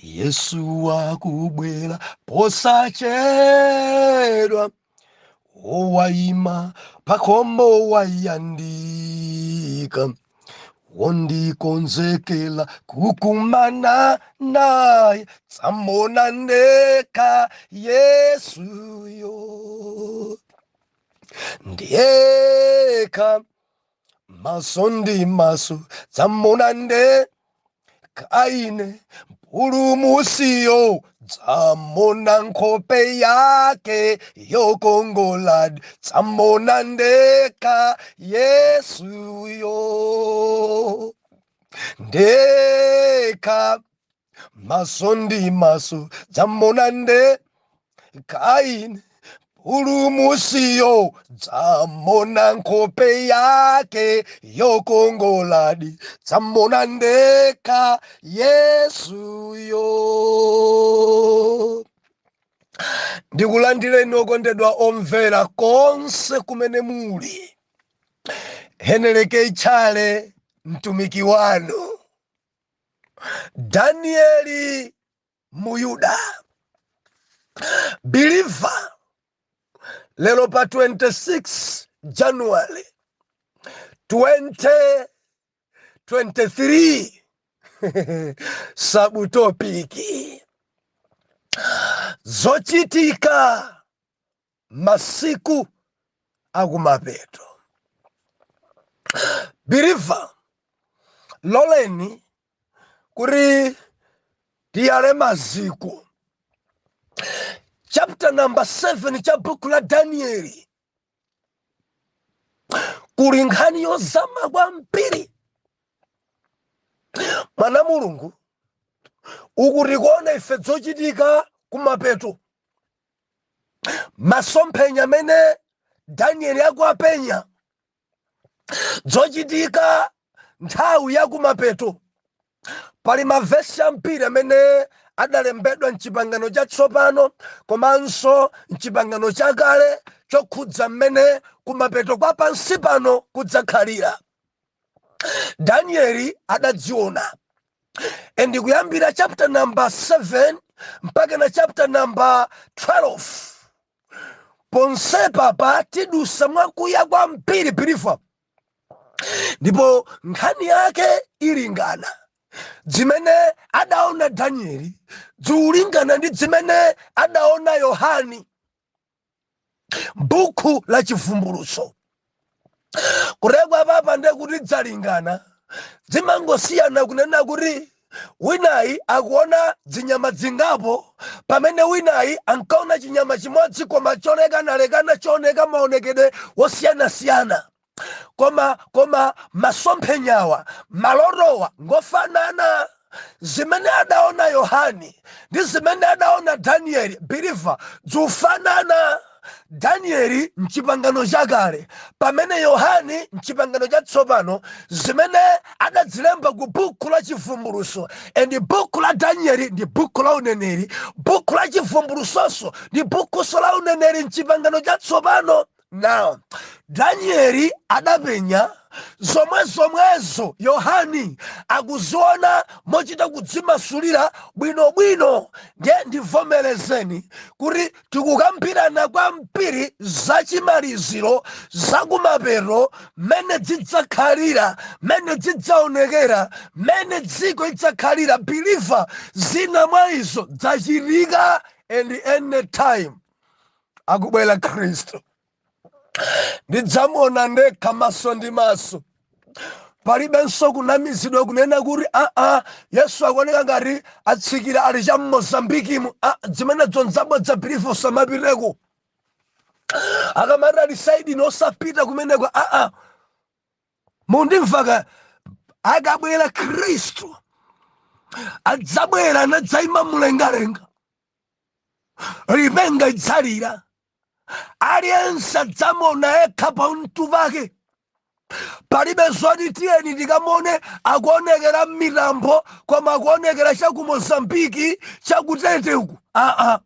Yesu wakubwera posachedwa, owaima pakhomo wayandika, wondikonzekela kukumana naye, tsamona ndekha Yesuyo ndekha, maso ndi maso, tsamona ndekha ine Mpulumusiyo, tsamona nkhope yake yokongoladi, tsamona ndekha Yesuyo ndekha, maso ndi maso, tsamona ndekha ine Mpulumusiyo, tsamona nkhope yake yokongoladi, tsamona ndekha Yesuyo. Ndikulandireni okondedwa omvera konse kumene muli. Heneleke Tchale mtumiki wanu, Danieli Muyuda believer, lero pa 26 January 2023, subtopic zochitika masiku akumapeto. Believer, loleni kuti tiyale maziko. Chapter number 7 cha buku la Danieli kuli nkhani yozama kwambiri. Mwana Mulungu, uku tikuona ife zochitika kumapeto, masomphenya amene Danieli akuapenya, zochitika nthawi ya kumapeto. Pali mavesi ambiri amene adalembedwa mchipangano chatsopano komanso mchipangano chakale chokhudza mmene kumapeto kwa pansi pano kudzakhalira. Danieli adadziona, and kuyambira chapter number 7 mpaka na chapter number 12 ponsepa pa tidusa mwakuya kwambiri, believer, ndipo nkhani yake ilingana. Zimene adaona Danieli ziulingana ndi zimene adaona Yohani buku la Chivumbulutso. Kurekwa papa ndekuti dzalingana, zimangosiyana kunena kuti winayi akuona zinyama zingapo pamene winayi ankaona chinyama chimodzi koma cholekanalekana, chooneka maonekedwe wosiyanasiyana, koma masomphenyawa, malotowa ngofanana. Zimene adaona Yohani ndi zimene adaona Danieli, believer, zufanana. Danieli mchipangano chakale, pamene Yohani mchipangano chatsopano, zimene adazilemba ku buku la Chivumbulutso. And buku la Danieli ndi buku la uneneri, buku la Chivumbulutsoso ndi bukuso la uneneri mchipangano chatsopano. Now Danieli adapenya zomwe zomwezo Yohani akuziona mochita kudzimasulira bwinobwino. Ndiye ndivomerezeni kuti tikukambirana kwambiri zachimaliziro, zakumapeto, mmene zidzakhalira, mmene zidzaonekera, mmene dziko idzakhalira. Believer, zina mwa izo zachitika, and any time akubwera Khristu ndidzamuona ndekha maso ndi maso. Palibenso kunamizidwa kunena kuti aa, Yesu akuoneka ngati atsikira ali cha Mmozambikimu. Zimenezo nzabodza, believer, usamapiteko. Akamati ali side osapita kumeneko. Aa, mundimvaka? Akabwera Khristu adzabwera nadzayima mlengalenga, lipenga idzalira, aliyense adzamuona yekha pamutu pake. Palibe zoti tiyeni tikamone akuonekera m'mitambo koma akuonekera chaku Mozambiki, chakutete uku. Aa.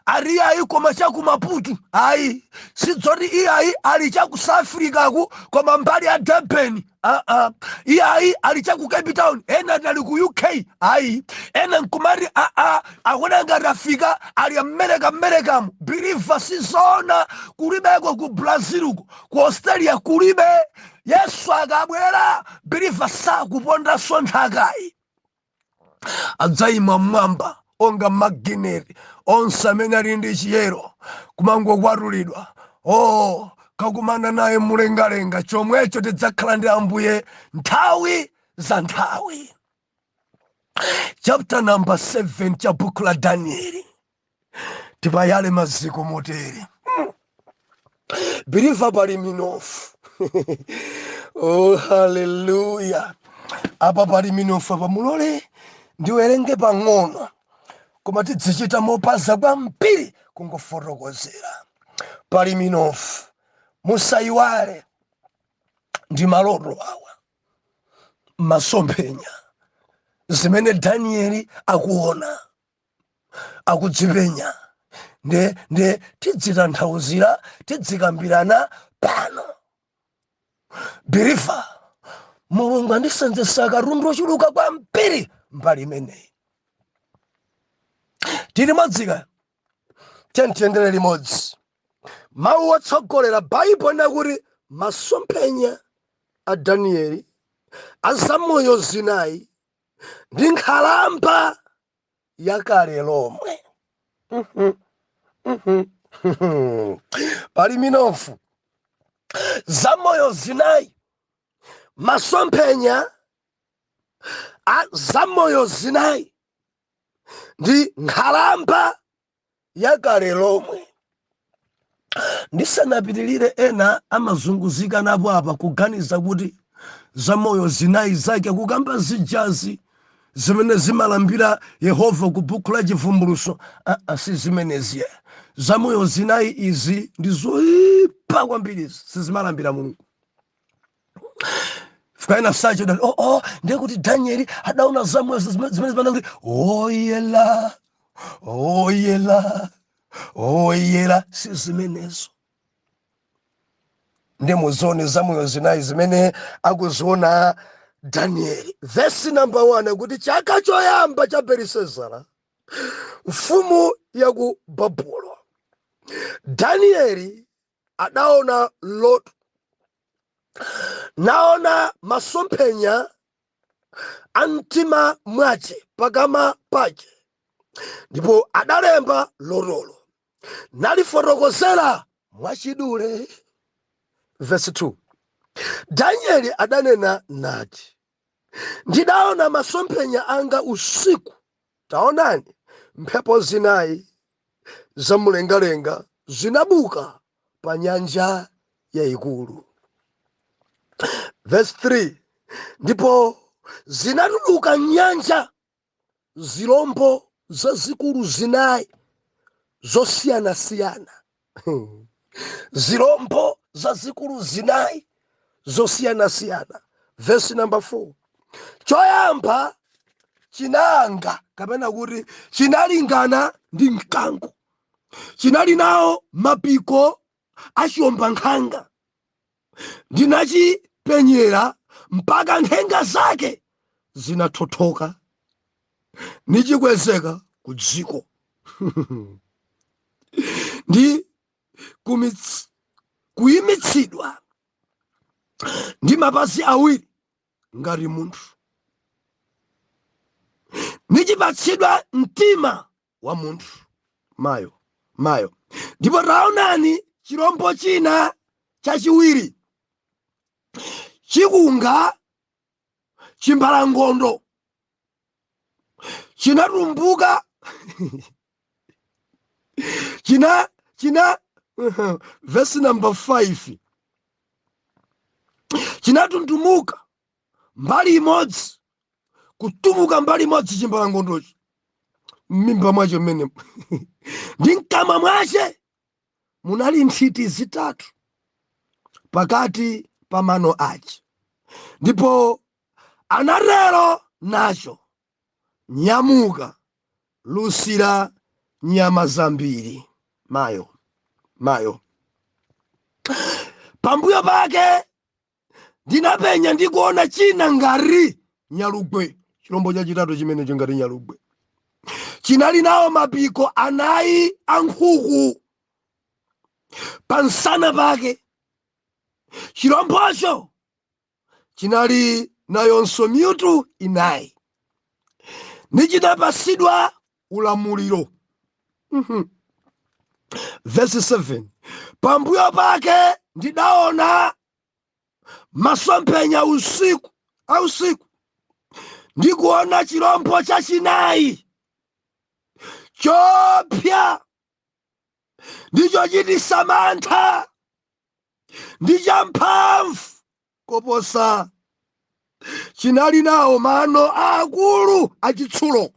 Ali iyayi, koma cha ku Maputo. Ayi, sidzoti iyayi ali cha ku South Africa ku, koma mbali ya Durban. Aa, iyayi, ali cha ku Cape Town. Ena ati ali ku UK. Ayi, ena nkumati aa, akuona ngati afika, ali America, Americamo. Believer, sizona. Kulibeko ku Brazil uko, ku Australia kulibe. Yesu akabwera, believer, sakupondanso nthakayi, adzayima mmwamba onga magineti. Onse amene ali ndi chiyero kumangokwatulidwa, oh, kakumana naye mlengalenga. Chomwecho tidzakhala ndi Ambuye nthawi za nthawi. Chapter number 7 cha buku la Danieli, tipayale maziko motere. Believer, pali minofu. Oh, haleluya! Apa pali minofu apa. Mulole ndiwerenge pang'ono, koma tidzichita mopaza kwambiri kungofotokozera. Pali minofu. Musayiwale, ndi maloto awa, masomphenya, zimene Danieli akuona, akudzipenya. Nde tidzitanthauzira, tidzikambirana pano. Believer, Mulungu andisenzesa katundu ochuluka kwambiri mbali imeneyi. Tili modzika, tiyendere limodzi. Mawu otsogolera Baibo nakuti masomphenya a Danieli azamoyo zinayi ndi nkhalamba yakale lomwe. Pali minofu, zamoyo zinayi, masomphenya a zamoyo zinayi ndi nkhalamba yakale lomwe. Ndisanapitilire, ena amazunguzika napo apa kuganiza kuti zamoyo zinayi zake kukamba zijazi zimene zimalambira Yehova ku buku la Chivumbuluso. Aa, si zimenezi. Zamoyo zinayi izi ndi zoyipa kwambiri, sizimalambira Mulungu. Fikaina sacho dali, oh, ndiye kuti Danieli adaona zamoyo zimene zimene kuti oyela, oyela, oyela. Si zimenezo. Ndi muzione zamoyo zinayi zimene akuziona Danieli. Vesi number 1 kuti chaka choyamba cha Belisezara mfumu ya ku Babulo, Danieli adaona loto, naona masomphenya a mtima mwace pakama pace, ndipo adalemba lotolo nalifotokozera mwachidule. Verse 2, Danieli adanena nati, "Ndidaona masomphenya anga usiku, taonani, mphepo zinayi zamumlengalenga zinabuka pa nyanja yayikulu." Verse 3, ndipo zinatuluka nyanja zilombo zazikulu zinayi zosiyanasiyana, zilombo zazikulu zinayi zosiyanasiyana. Verse number 4, choyamba chinanga kapena kuti chinalingana ndi mkango, chinali nawo mapiko achiwombankhanga. Ndinachipenyera mpaka nthenga zake zinathothoka, nichikwezeka ku dziko ndi kuyimitsidwa ndi mapazi awiri ngati munthu, nichipatsidwa mtima wa munthu. Mayo, mayo! Ndipo taonani, chirombo china chachiwiri chikunga chimbalangondo chinatumbuka, china china verse number 5, chinatundumuka mbali imodzi, kutumuka mbali imodzi chimbalangondochi m'mimba mwacho mmenemo, ndi mkamwa mwache munali nthiti zitatu pakati pa mano ache, ndipo anatero nacho, "Nyamuka, lusira." nyama zambiri. Mayo, mayo. Pambuyo pake ndinapenya ndi kuona china ngati nyalugwe, chilombo chachitatu chimenecho ngati nyalugwe, chinali nawo mapiko anayi a nkhuku pansana pake. Chilombocho chinali nayonso mitu inayi, nichinapasidwa ulamuliro. Verse 7: Pambuyo pake ndidaona masomphenya usiku ausiku, ndikuona chilombo chachinayi choopsa ndi chochititsa mantha ndi champhamvu koposa, chinali nawo mano aakulu achitsulo,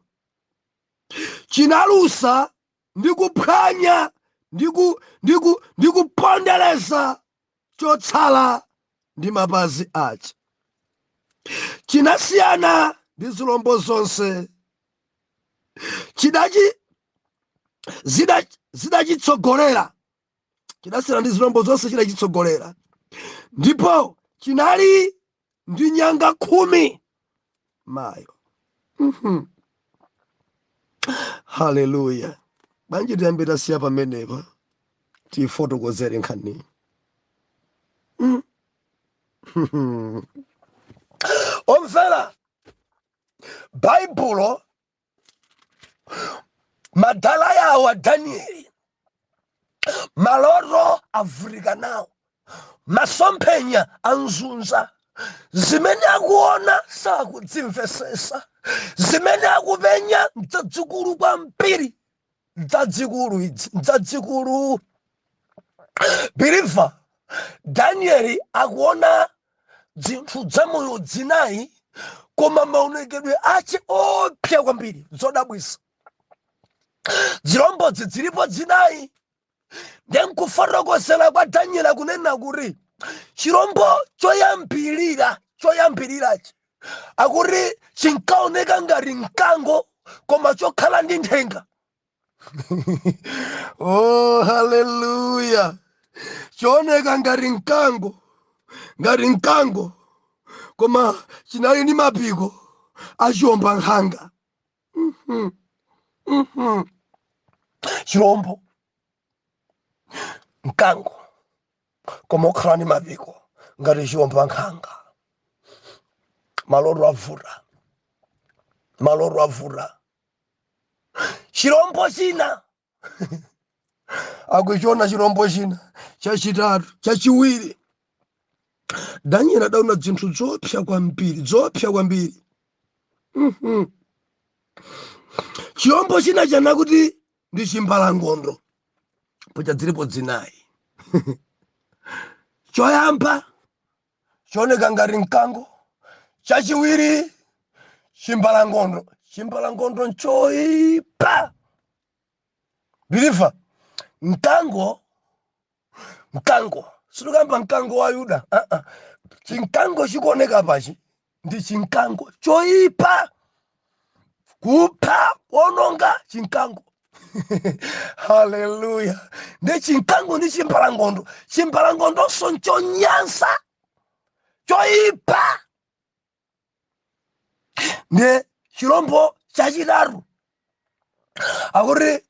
chinalusa ndi kuphwanya ndi kupondereza chotsala ndi mapazi ache. Chinasiyana ndi zilombo zonse zidachitsogolera, chidasiyana ndi zilombo zonse chidachitsogolera, ndipo chinali ndi nyanga 10. Mayo. Haleluya! Bwanji tiyambe tasiya pamenepa, tifotokozere nkhaniyi. Omvera, Baibulo madala yawo Danieli maloto avutika nawo, masomphenya anzunza, zimene akuona sakudzimvesesa, zimene akupenya mdzadzikulu kwambiri, mdzadzikulu idzi, mdzadzikulu. Believer, Danieli akuona zinthu zamoyo zinayi, koma maonekedwe ache opsa kwambiri, zodabwisa. Zilombodzi zilipo zinayi, ndenkufotokozera kwa Danieli akunena kuti chilombo choyambirira, choyambirirachi akuti chinkaoneka ngati mkango koma chokhala ndi nthenga. Oh, haleluya! Chooneka ngati mkango, ngati mkango, koma chinali ndi mapiko achiwombankhanga. Chilombo mkango koma okhala ndi mapiko ngati chiwombankhanga. Maloto avuta, maloto avuta. Chilombo china akuchiona, chilombo china chachitatu, chachiwiri. Daniel adaona zinthu zoopsa kwambiri, zoopsa kwambiri. Chilombo china chanakuti ndi chimbalangondo, pocha zilipo zinayi. Choyamba chooneka ngati mkango, chachiwiri chimbalangondo. Chimbalangondo nchoipa, believer. Mkango, mkango sitikamba mkango wa Yuda, uh -uh. Chinkango chikuoneka pachi ndi chinkango choipa, kupha, kuononga, chinkango. Haleluya! Ndi chinkango ndi chimbalangondo. Chimbalangondonso nchonyansa, choipa. Ndi chilombo chachitatu akuti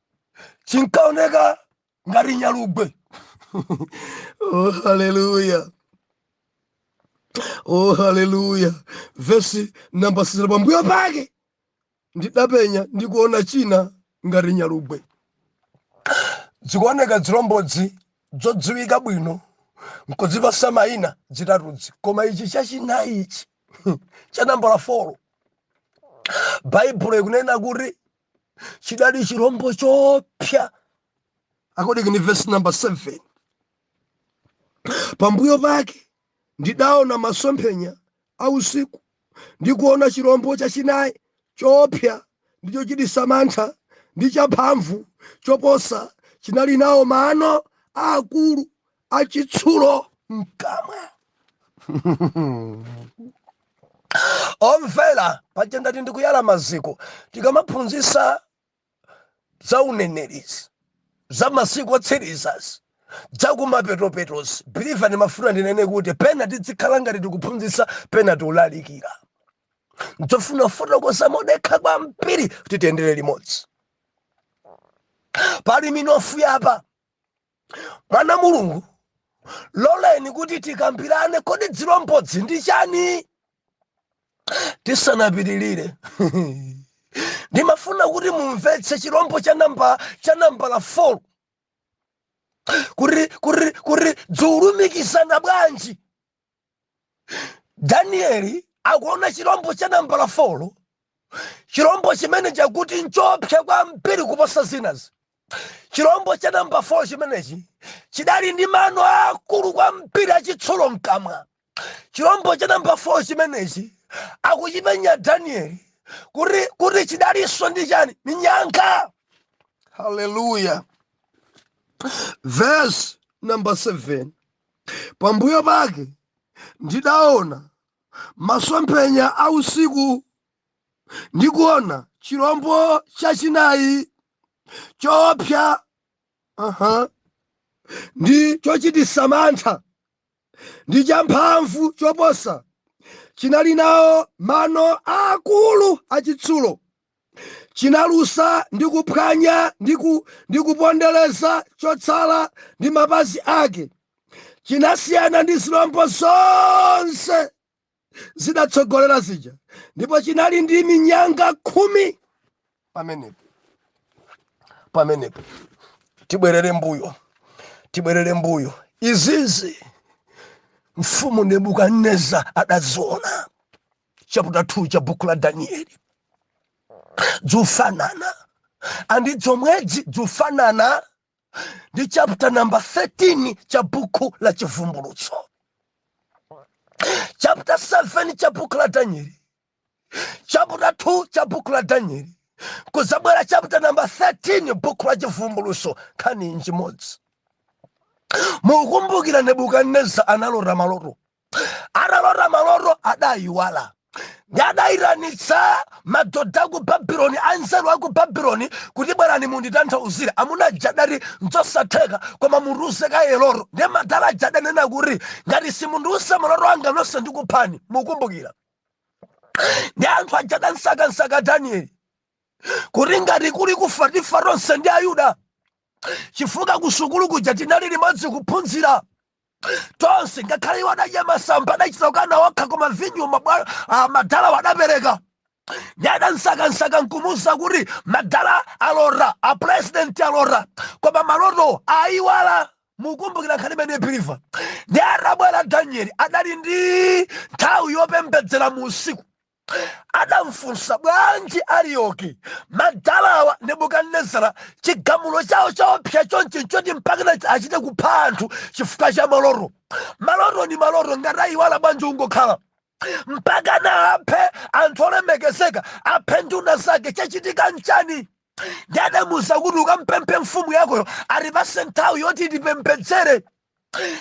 chinkaoneka ngati nyalugwe. Oh, haleluya! Oh, haleluya! Vesi namba 6: Pambuyo pake ndidapenya ndikuona china ngati nyalugwe. Zikuoneka zilombodzi zodziwika bwino nkudzipasa mayina zitatudzi, koma ichi chachinayi ichi cha nambala 4, Baibulo ikunena kuti chidali chilombo chopsa. According ni verse number 7: Pambuyo pake ndidaona masomphenya a usiku, ndikuona chilombo chachinayi choopsa ndi chochititsa mantha ndi champhamvu choposa, chinali nawo mano aakulu achitsulo mkamwa. Omvera, paja ndati ndikuyala maziko. Tikamaphunzitsa Za unenerizi, za masiku otsirizazi, zakumapetopetozi, believer, ndimafuna ndinene kuti pena tizikhala ngati tikuphunzitsa, pena tiulalikira. Nzofuna kufotokoza modekha kwambiri kuti tiyendere limodzi. Pali minofu yapa, mwana Mulungu, loleni kuti tikambirane. Kodi dzilombodzi ndi chani? Tisanapitilire, ndimafuna kuti mumvetse chilombo cha nambala 4 kuti dziulumikizana bwanji. Danieli akuona chilombo cha nambala 4, chilombo chimene chakuti nchopsa kwambiri kuposa zinazi. Chilombo cha namba 4 chimenechi chidali ndi mano akulu kwambiri achitsulo mkamwa. Chilombo cha namba 4 chimenechi akuchipenya Danieli kuti chidalinso ndi chani? Minyanga. Haleluya! Verse number 7: Pambuyo pake ndidaona masomphenya a usiku, ndikuona chilombo chachinayi choopsa, ndi chochititsa mantha ndi champhamvu choposa. Chinali nawo mano akulu achitsulo, chinalusa ndi kuphwanya ndi kupondereza chotsala ndi mapazi ake. Chinasiyana ndi zilombo zonse zidatsogolera zija, ndipo chinali ndi minyanga 10. Pamenepo tibwerere mbuyo, tibwerere mbuyo. Izizi mfumu Nebukadineza adaziona, chapter 2 cha buku la Danieli. Dzufanana andi dzomwedzi, dzufanana ndi chapter number 13 cha buku la Chivumbulutso, chapter 7 cha buku la Danieli, chapter 2 cha buku la Danieli, kuzabwera chapter number 13 buku la Chivumbulutso. Nkhani njimodzi. Mukumbukira Nebukadineza analota maloto. Atalota maloto adayiwala, ndi adayitanitsa madhodha aku Babuloni, anzeru aku Babuloni, kuti bwerani munditanthauzire. Amuna aja adati nzosatheka, koma mutiuze kaye loto. Ndiye madala aja adanena kuti ngati simundiuza maloto anga, nonse ndikuphani. Mukumbukira? Ndi anthu aja adansakansaka Danieli kuti ngati kuli kufa, tifa tonse ndi Ayuda, chifukwa kusukulu kuja tinali limodzi kuphunzira tonse. Ngakhale iwo adadya masamba, adachita kukana okha, koma vinyo madala wadapereka. Ndi adansakansaka nkumuza kuti madala alota, a president alota, koma maloto ayiwala. Mukumbukira nkhani imene, believer? Ndi atabwera Danieli, adali ndi nthawi yopembedzera mu usiku, adamfunsa bwanji Ariyoki, madalawa Nebukadinezara chigamulo chawo chaopsa chonchi nchoti mpakana achite kupha anthu chifukwa cha maloto? Maloto ni maloto, ngati ayiwala bwanji ungokhala mpakana aphe anthu olemekezeka, aphe nduna zake? Chachitika nchani? Ndi adamuza kuti ukampemphe mfumu yakoyo atipase nthawi yoti tipembedzere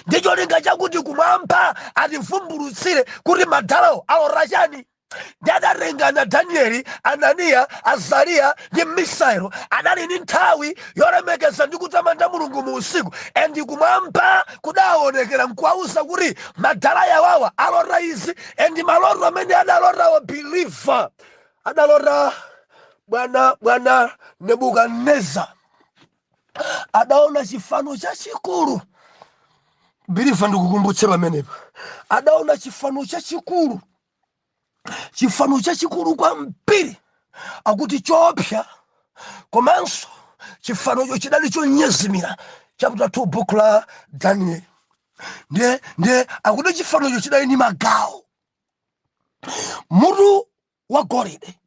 ndi cholinga chakuti kumwamba ativumbulutsire kuti madalawo alota chani. Ndi adatengana Danieli, Ananiya, Azariya ndi Misaelo. Adali ndi nthawi yolemekeza ndi kutamanda Mulungu mu usiku, and kumwamba kudaonekera nkuwauza kuti madala yawawa alota izi. And maloto amene adalotawo, believer, adalota bwana Nebukadneza adaona chifano chachikulu. Believer, ndikukumbutse pamenepa, adaona chifano chachikulu, chifano chachikulu kwambiri, akuti choopsa, komanso chifanocho chidali chonyezimira. Chapter 2 book la Daniel. Ndiye akuti chifanocho chidali ndi magawo, mutu wa golide,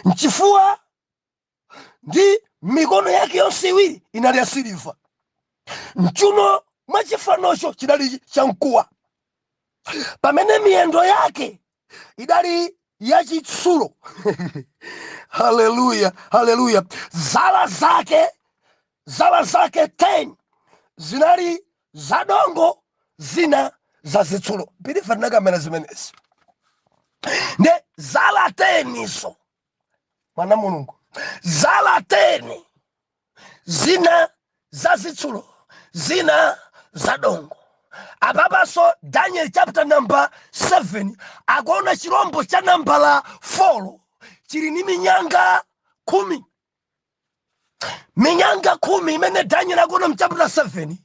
mchifuwa ndi mikono yake yonse iwiri inali ya siliva, mchuno mwa chifanocho chidali chamkuwa, pamene miyendo yake idali yachitsulo. Haleluya, haleluya! Zala zake 10 zinali zadongo, zina zazitsulo. Believer, tinakamera zimenezi. Nde zala 10 izo, mwana Mulungu, Zala 10, zina za zitsulo, zina za dongo. Apapanso Daniel chapter number 7 akuona chirombo cha nambala 4 chili ni minyanga 10. Minyanga 10 imene Daniel akuona mu chapter 7,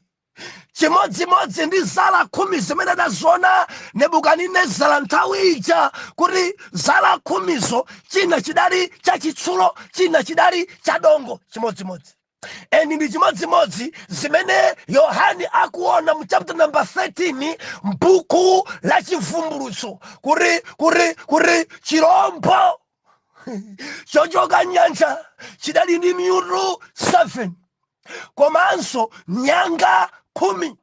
chimodzimodzi ndi zala 10 zimene adaziona Nebukadinezara nthawi ija, kuti zala 10zo china chidali chachitsulo, china chidali cha dongo, chimodzimodzi. And ndi chimodzimodzi zimene Yohani akuona mu chapter number 13 mbuku la Chivumbulutso, kuti chirombo chochoka nyanja chidali ndi mitu 7 komanso nyanga 10.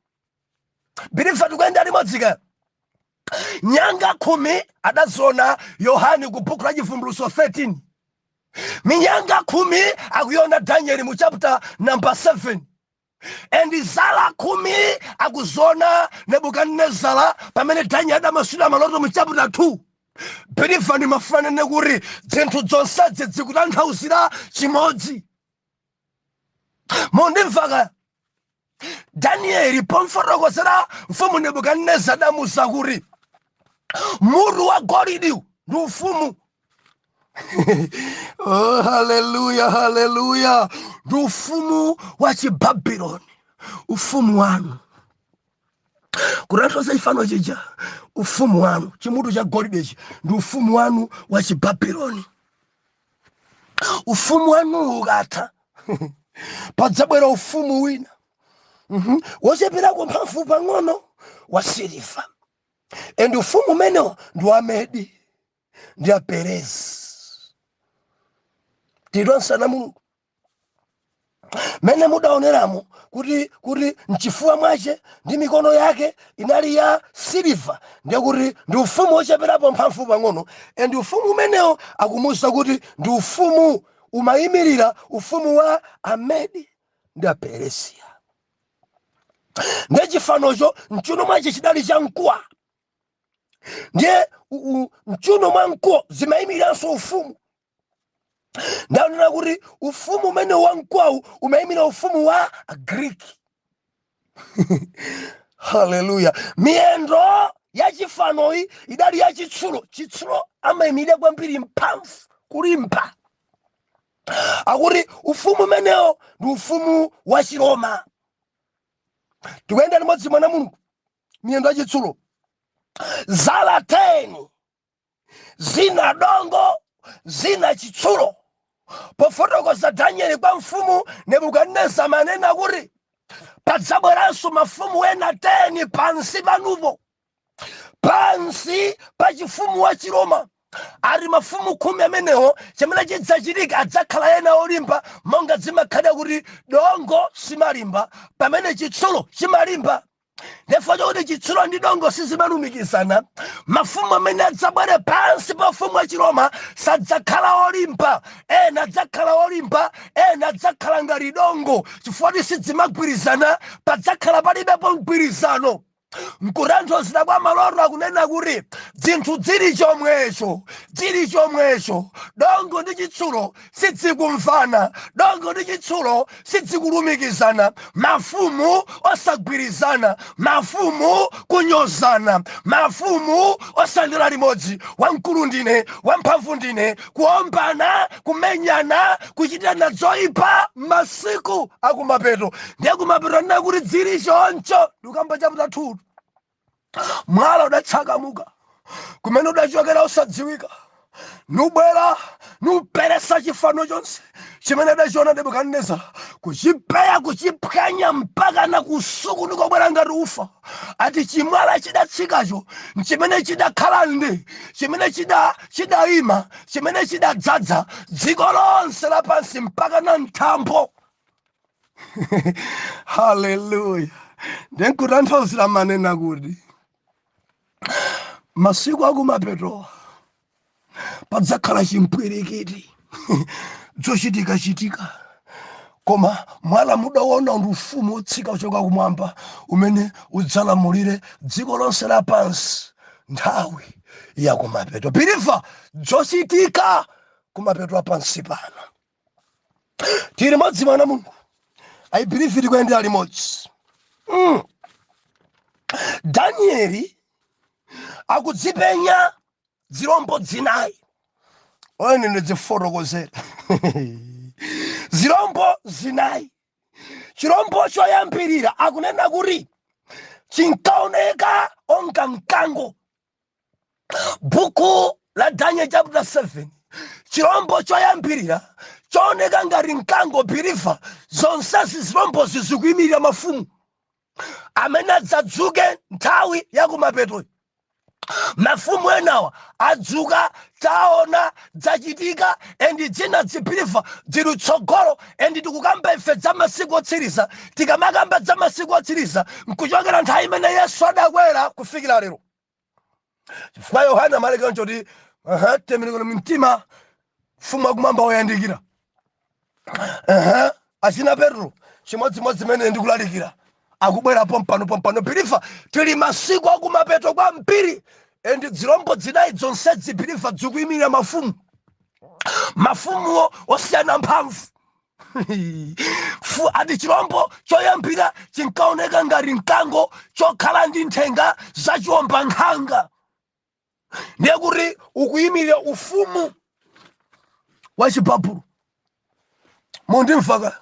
Believer, tikuyenda limodzi ka? Nyanga 10 adaziona Yohani ku buku la Chivumbulutso 13, minyanga 10 akuiona Daniel mu chapter number 7, and zala 10 akuziona Nebukadinezara pamene Daniel adamasulira maloto mu chapter 2. Believer, ndimafanene kuti zinthu zonsezi zikutanthauzira chimodzi. Mundimvaka? Danieli pomfotokozera mfumu Nebukadinezara adamuza kuti mutu wa golidi ndi ufumu. Oh, haleluya, haleluya! Ndi ufumu wa Chibabuloni, ufumu wanu, kutanthauza chifano chija, ufumu wanu, chimutu cha golidechi ndi ufumu wanu wa Chibabuloni. Ufumu wanu ukatha, padzabwera ufumu wina wocheperako mphamvu pang'ono, wa siliva, and ufumu umenewo ndi wa Medi ndi Aperezi. Tilonse na Mulungu mene mudaoneramo kuti mchifuwa mwache ndi mikono yake inali ya siliva, ndiye kuti ndi ufumu wocheperapo mphamvu pang'ono. And ufumu umenewo akumuwuza kuti ndi ufumu umayimirira ufumu wa Amedi ndi Aperesiya. Ndiye chifanocho mchuno mwache chidali cha mkuwa, ndiye mchuno mwa mkuwa zimayimiranso ufumu. Ndanena kuti ufumu umene wa mkuwawu umayimira ufumu wa Agriki. Haleluya! Miyendo ya chifanoyi idali ya chitsulo. Chitsulo amayimirira kwambiri mphamvu, kulimba. Akuti ufumu umenewo ndi ufumu wa Chiroma. Tikuyenda limodzi, mwana Mulungu? Miyendo ya chitsulo, zala 10, zina dongo, zina chitsulo. Pofotokoza Danieli kwa mfumu Nebukadineza manena kuti padzabweranso mafumu ena 10 pansi panupo, pansi pa chifumu wa Chiroma. Ali mafumu 10 amenewo, chimene chidzachitika, adzakhala ena olimba, monga zimakhalira kuti dongo simalimba pamene chitsulo chimalimba. Ndefo chokuti chitsulo ndi dongo sizimalumikizana, mafumu amene adzabwere pansi pa ufumu wa Chiroma sadzakhala olimba. Ena adzakhala olimba, ena adzakhala ngati dongo, chifukwa kuti sidzimagwirizana. Padzakhala palibepo mgwirizano. Nkutanthauzira kwa maloto akunena kuti zinthu zili chomwecho, zili chomwecho. Dongo ndi chitsulo sidzikumvana, dongo ndi chitsulo sidzikulumikizana, mafumu osagwirizana, mafumu kunyozana, mafumu osandira limodzi, wamkulu ndine, wamphamvu ndine, kuombana, kumenyana, kuchitana zoyipa masiku akumapeto. Ndiye kumapeto ndina kuti zili choncho. Ndikamba chapter 2, mwala udatsakamuka kumene udachokera usadziwika, nubwera nuperesa chifano chonse chimene adachiona Nebukadinezara, kuchipeya, kuchiphwanya mpaka na kusuku, nikobwera ngati ufa. Ati chimwala chidatsikacho chimene chidakhala ndi chimene chidayima, chimene chidadzadza dziko lonse lapansi mpaka na nthambo. Haleluya! Ndikutanthauzira manena kuti masiku akumapetowa padzakhala chimpwirikiti, zochitika-chitika, koma mwala mudaona ndi ufumu wotsika kuchoka kumwamba umene udzalamulire dziko lonse lapansi nthawi yakumapeto. Believer, zochitika kumapeto apansi pano. Tili limodzi, mwana Mulungu? I believe tikuyendera limodzi. Danieli akudzipenya zirombo zinayi. Oyene ndizifotokozera zirombo zinayi. Chirombo choyambirira akunena kuti chinkaoneka onga mkango. Buku la Daniel chapter 7, chirombo choyambirira chooneka ngati mkango. Believer, zonsezi zirombozi zikuyimirira mafumu amene adzadzuke nthawi yakumapeto. Mafumu enawa adzuka, taona dzachitika, and dzina dzi believer dzili tsogolo. And tikukamba ife za masiku otsiriza. Tikamakamba za masiku otsiriza, nkuchokera nthawi imene Yesu adakwera kufikira lero, chifukwa Yohana amaleka nchoti tembenukani mtima, ufumu wakumwamba woyandikira. Achina Petro chimodzimodzi mene ndikulalikira akubwera pompano pompano. Believer, tili masiku akumapeto kwambiri, and zirombo zinayi zonsezi, believer, zikuyimirira mafumu, mafumuwo osiyana mphamvu. Ati chirombo choyambira chinkaoneka ngati mkango chokhala ndi nthenga zachiwomba nkhanga, ndiye kuti ukuyimirira ufumu wa Chibabulo. Mundimvaka?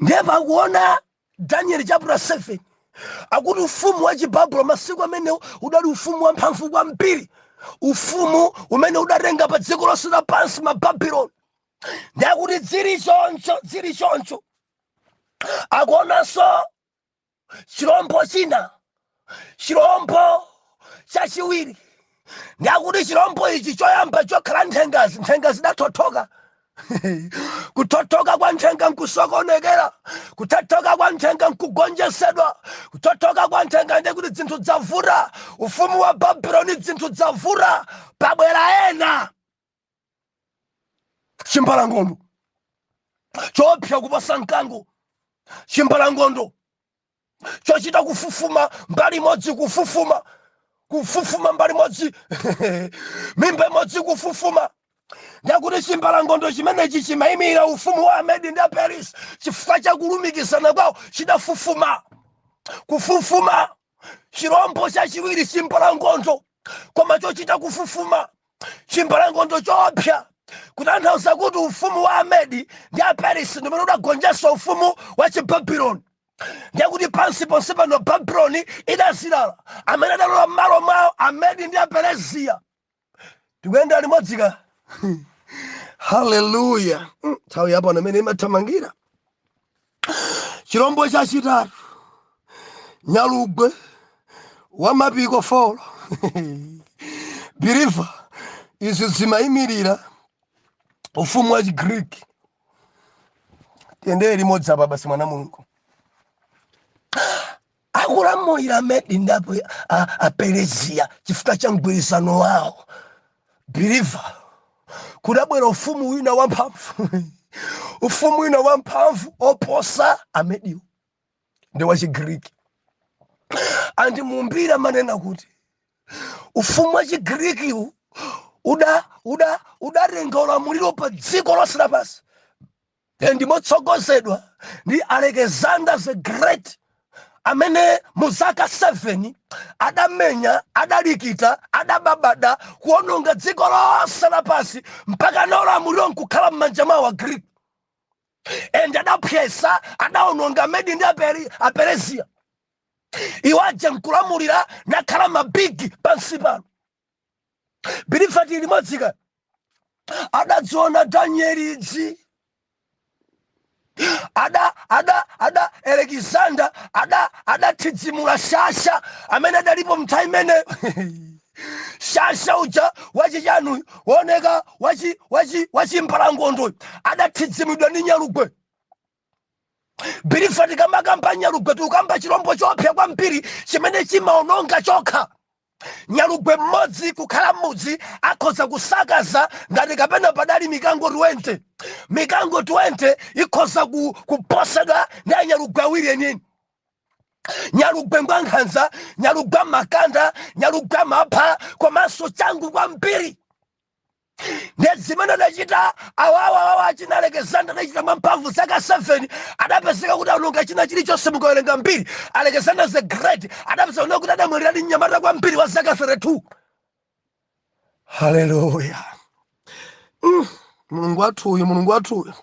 Ndiye pakuona Daniel chapter 7 akuti ufumu wa Chibabulo masiku amenewo udali ufumu wamphamvu kwambiri, ufumu umene udatenga pa dziko lonse lapansi, Mababuloni. Ndiye kuti dzili choncho, dzili choncho, akuonanso chirombo china, chirombo chachiwiri. Ndiyakuti chirombo ichi choyamba chokhala nthengazi, nthenga zidathothoka. Kuthothoka kwa nthenga nkusokonekera, kuthothoka kwa nthenga nkugonjesedwa, kuthothoka kwa nthenga ndiye kuti zinthu dzavuta. Ufumu wa Babuloni, zinthu dzavuta, pabwera ena, chimbalangondo choopsa kuposa mkango, chimbalangondo chochita kufufuma mbali imodzi, kufufuma, kufufuma mbali imodzi, mimba imodzi kufufuma. Ndakuti chimbalangondo chimenechi chimayimira ufumu wa Amedi ndi Aperisi. Chifukwa chakulumikizana kwawo chidafufuma, kufufuma. Chirombo chachiwiri, chimbalangondo koma chochita kufufuma, chimbalangondo choopsa, kutanthauza kuti ufumu wa Amedi ndi Aperisi ndimene udagonjetsa ufumu wa Chibabuloni. Ndiye pansi ponse pano Babuloni idazilala, amene adalowa m'malo mwawo Amedi ndi Aperezia. Tikuyenda limodzika? Haleluya! Nthawi yapano imene imathamangira. Chirombo chachitatu, nyalugwe wa mapiko 4. Believer, izi zimayimirira ufumu wa Chigriki. Tiyendere limodzi apa basi, mwana Mulungu. Akulamulira Medi ndi Aperezia chifukwa cha mgwirizano wawo. Believer, kudabwera ufumu wina wamphamvu, ufumu wina wamphamvu oposa Amediwo, ndi wa Chigriki. And mumbiri amanena kuti ufumu wa Chigrikiwu udatenga ulamuliro pa dziko lonse lapansi, ndi motsogozedwa ndi Alexander the Great, amene mu zaka 7 adamenya, adalikita, adababada kuononga dziko lonse lapansi, mpaka na ulamuliro nkukhala m'manja mwawo Agriki. And adaphwesa, adaononga Medi ndi Aperezia. Iwo aja nkulamulira, nakhala ma big pansi pano. Believer, tili limodzika? Adadziona Danieli idzi. Ada Alexander adathidzimula shasha amene adalipo mnthawi imene shasha uja wachichanuyu wooneka wachimbalangondoyu adathidzimidwa ndi nyalugwe. Believer, tikamakamba nyalugwe, tikukamba chirombo choopsa kwambiri chimene chimaononga chokha. Nyalugwe mmodzi kukhala mmudzi akhoza kusakaza ngati kapena padali mikango 20. Mikango 20 ikhoza kuposedwa ndi anyalugwe awiri enieni. Nyalugwe ngwankhanza, nyalugwe amakanda, nyalugwe amapha komanso changu kwambiri. Ndiye zimene adachita awawa achina Alexander, adachita mwamphamvu zaka 7, adapezeka kuti aononga china chilichonse. Mukawerenga mbiri, Alexander the Great adapezeka kuti adamwalira ali mnyamata kwambiri wa zaka 32. Haleluya! Mulungu wathu uyu, Mulungu wathu uyu.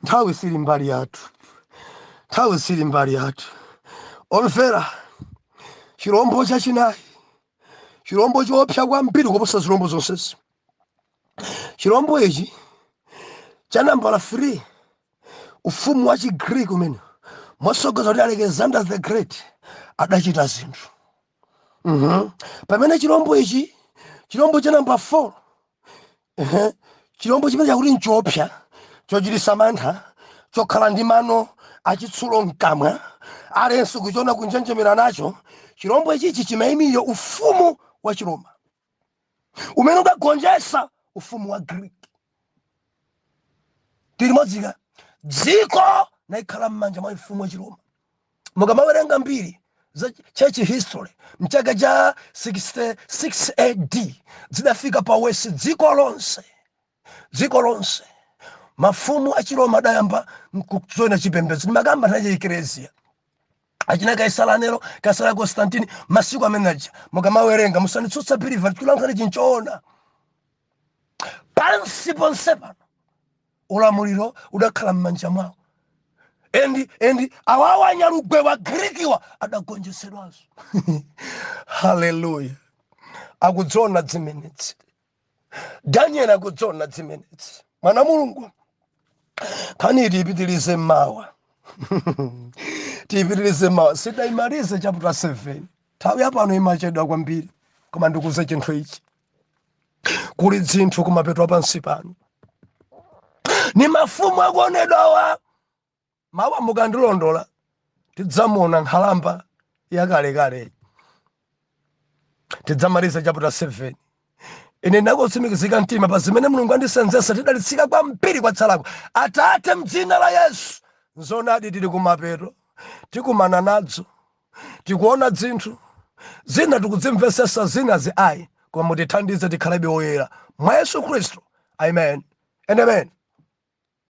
Nthawi sili mbali yathu, nthawi sili mbali yathu. Omvera, chirombo chachinayi, chirombo choopsa kwambiri kuposa zirombo zonsezi, chirombo ichi cha nambala 3, ufumu wa Chigreek umene mosogoza kuti Alexander the Great adachita zinthu. Pamene chirombo ichi, chirombo cha namba 4, chirombo chimene chakuti nchoopsa, chochititsa mantha, chokhala ndi mano achitsulo mkamwa, aliyense kuchiona kunjenjemera nacho, chirombo ichichi chimayimirira ufumu wa Chiroma umene udagonjetsa ufumu wa Greek. Tili modzika, dziko naikhala m'manja mwa ufumu wa Chiroma. Mukamawerenga mbiri za church history, mchaka cha 66 AD zidafika pa wesi dziko lonse, dziko lonse mafumu a Chiroma adayamba kujoina chipembedzo ndimakamba nthawi ya Eklesia, achina Kaisala Nero, Kaisala Constantine, masiku amene aja. Mukamawerenga, musanditsutsa believer, tikulankhani chinchoona. Pansi ponse pano ulamuliro udakhala m'manja mwawo, and awawa anyalugwe wa Grikiwa adagonjetsedwanso. Haleluya! Akudziona zimenezi Daniel, akudziona zimenezi mwana Mulungu. Nkhani tiyipitilize mawa, tiyipitilize mawa, sidayimalize chapter 7. Nthawi yapano imachedwa kwambiri, koma ndikuze chinthu ichi: kuli zinthu kumapeto pansi pano, ni mafumu akuonedwawa. Mawa mukandilondola, tidzamuona nkhalamba yakalekale, tidzamaliza chapter 7. Ine ndakutsimikizika mtima pa zimene Mulungu andisenzesa. Tidalitsika kwambiri kwatsalako. Atate, mdzina la Yesu, nzonadi tili kumapeto, tikumana nadzo, tikuona zinthu zina, tikudzimvesesa zina zi ayi, koma mutithandize tikhalebe oyera mwa Yesu Khristu. Amen and amen.